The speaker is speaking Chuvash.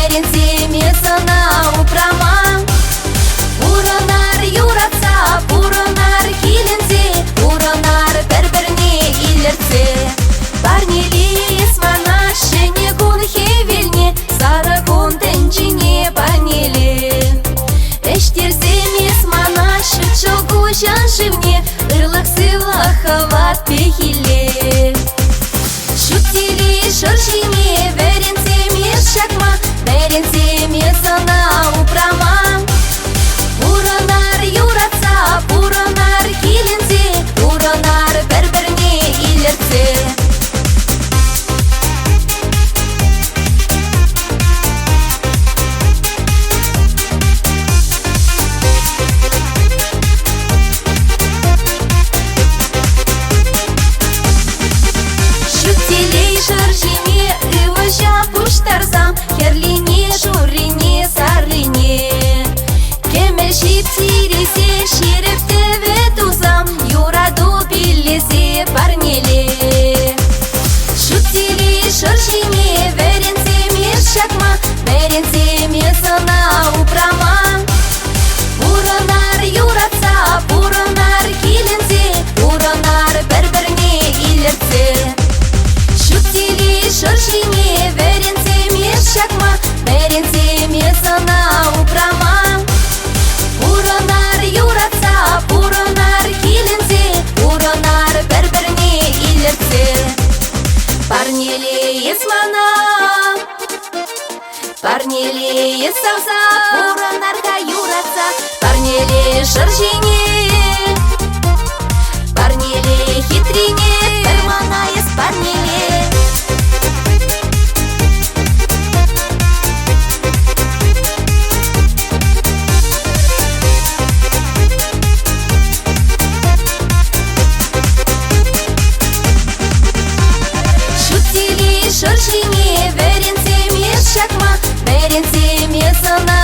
вӗрентсем эс ӑна упрама. Пурӑнар юратса, пурӑнар киленсе, пурӑнар пӗр-пӗрне илӗртсе. Парнеле эс мана ҫӗнӗ кун хӗвелне, сарӑ кун тӗнчине парнеле. Ӗҫтерсем эс мана ҫут ҫӑлкуҫӑн шывне, ырлӑх-сывлӑх хӑват пехиле. Ҫут телей шӑршине вӗрентсем эс ҫакма, вӗрентсем эс ӑна упрама. Пурӑнар юратса, пурӑнар киленсе, пурӑнар пӗр-пӗрне илӗртсе. Ҫут телей шӑршине ывӑҫа пуҫтарсам, хӗрлине, шуррине, саррине. Кӗмӗл ҫип тиресе ҫирӗп тӗвӗ тусам, юрату пиллесе парнеле. Ҫут телей шӑршине вӗрентсем эс ҫакма, вӗрентсем эс ӑна упрама. Пурӑнар юратса, пурӑнар киленсе, пурӑнар пӗр-пӗрне илӗртсе. Ҫут телей шӑршине вӗрентсем эс ҫакма, вӗрентсем эс ӑна упрама. Пурӑнар юратса, пурӑнар киленсе, пурӑнар пӗр-пӗрне илӗртсе. Парнеле эс мана, парнеле эс савса, пурӑнар-ха юратса, парнеле шӑршине, парнеле хитрине, пӗр мана эс парнеле. Ҫут телей шӑршине вӗрентсем эс ҫакма, вӗрентсем эс ӑна.